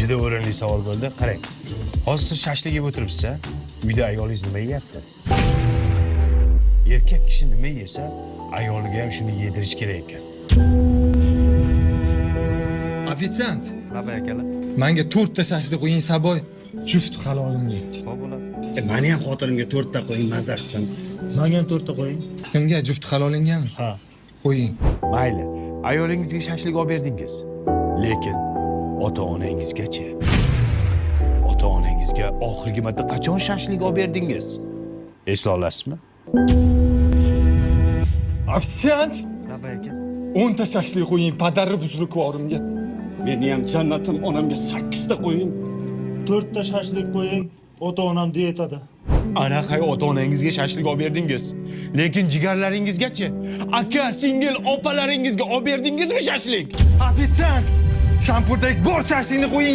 Juda o'rinli savol bo'ldi. Qarang, hozir siz shashlik yeb o'tiribsiz, a? Uyda ayolingiz nima yeyapti? Erkak kishi nima yesa, ayoliga ham shuni yedirish kerak ekan. Ofitsiant, Labay akalar. menga to'rtta shashlik qo'ying, saboy, juft halolimga. Xo'p bo'ladi. Mani ham xotinimga to'rtta qo'ying, maza qilsin. Menga ham to'rtta qo'ying. Kimga, juft halolingami? Ha. Qo'ying. Mayli, ayolingizga shashlik olib berdingiz. Lekin ota onangizgachi? Ota onangizga oxirgi marta qachon shashlik olib berdingiz? Esla olasizmi? Ofitsiant, Labay aka. 10 ta shashlik qo'ying, padari buzrukvorimga. Meni ham jannatim onamga sakkizta qo'ying. To'rtta shashlik qo'ying. Ota onam dietada. Ana hay, ota onangizga shashlik olib berdingiz. Lekin jigarlaringizgachi? Aka, singil, opalaringizga olib berdingizmi shashlik? Ofitsiant, shampurdek bor shashlikni qo'ying.